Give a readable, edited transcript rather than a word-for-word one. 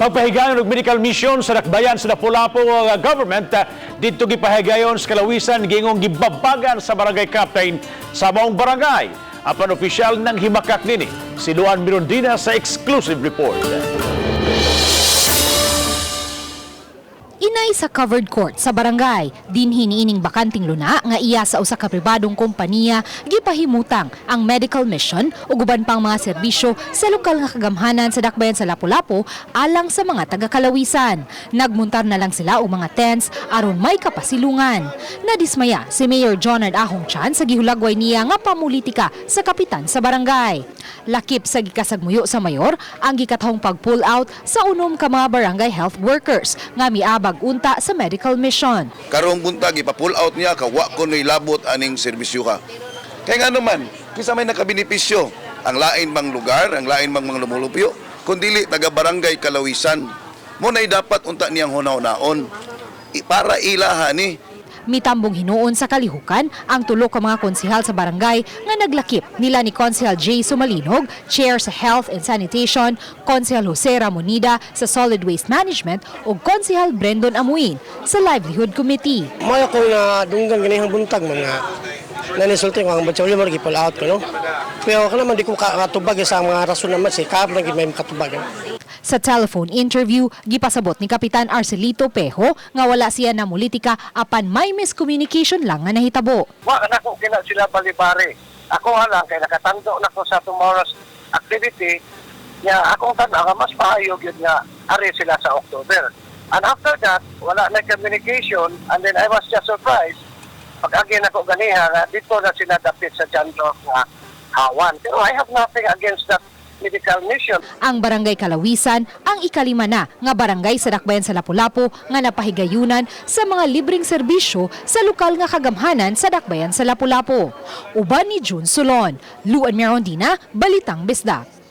Pagpahigayon og medical mission sa Dakbayan sa Lapu-Lapu government didto gipahigayon sa Kalawisan, gingong gibabagan sa barangay captain sa maong barangay. Apan opisyal ng himakak nini. Si Luan Mirondina sa exclusive report. Inay sa covered court sa barangay, dinhi niining bakanting luna nga iya sa usa ka pribadong kompanya gipahimutang ang medical mission ug uban pang mga serbisyo sa lokal nga kagamhanan sa Dakbayan sa Lapu-Lapu alang sa mga taga-Kalawisan. Nagmuntar na lang sila og mga tents aron may kapasilungan. Nadismaya si Mayor Jonard Ahong Chan sa gihulagway niya nga pamulitika sa kapitan sa barangay. Lakip sa gikasagmuyo sa mayor ang gikathong pag-pull out sa unom ka mga barangay health workers nga miabag unta sa medical mission. Karong buntag ipa-pull out niya ka wa ko labot aning serbisyo ka. Kaya nga naman, kinsa may nakabenepisyo, ang lain mang lugar, ang lain mang mga lumulupyo, kundili taga barangay Kalawisan. Mo na'y dapat unta niyang hunaw-naon para ilahan ni. Mitambong hinuon sa kalihukan ang tulo ka mga konsehal sa barangay nga naglakip nila ni Konsehal Jay Sumalinog, Chair sa Health and Sanitation, Konsehal Jose Ramonida sa Solid Waste Management ug Konsehal Brendon Amuin sa Livelihood Committee. Mao ko na dunggan ganihang buntag mga nanisulti ko ang batsa mo pull out ko, no. Pero kana man di ko katubag sa mga rason naman si karon lang gid may makatubag, eh. Sa telephone interview, gipasabot ni Kapitan Arcelito Pejo nga wala siya namulitika apan may miscommunication lang nga nahitabo. Wa na ko kina sila balibari. Ako lang kay nakatando na ko sa tomorrow's activity nya, akong tan-aw nga mas maayo gyud nga ari sila sa October. And after that, wala na communication and then I was just surprised pag agi nako ganiha nga dito na sila dapit sa Jandok nga hawan. Pero I have nothing against that medical mission. Ang Barangay Kalawisan ang ikalima na nga barangay sa Dakbayan sa Lapu-Lapu nga napahigayunan sa mga libreng serbisyo sa lokal nga kagamhanan sa Dakbayan sa Lapu-Lapu. Uban ni June Solon, Luan Mirondina, Balitang Bisdak.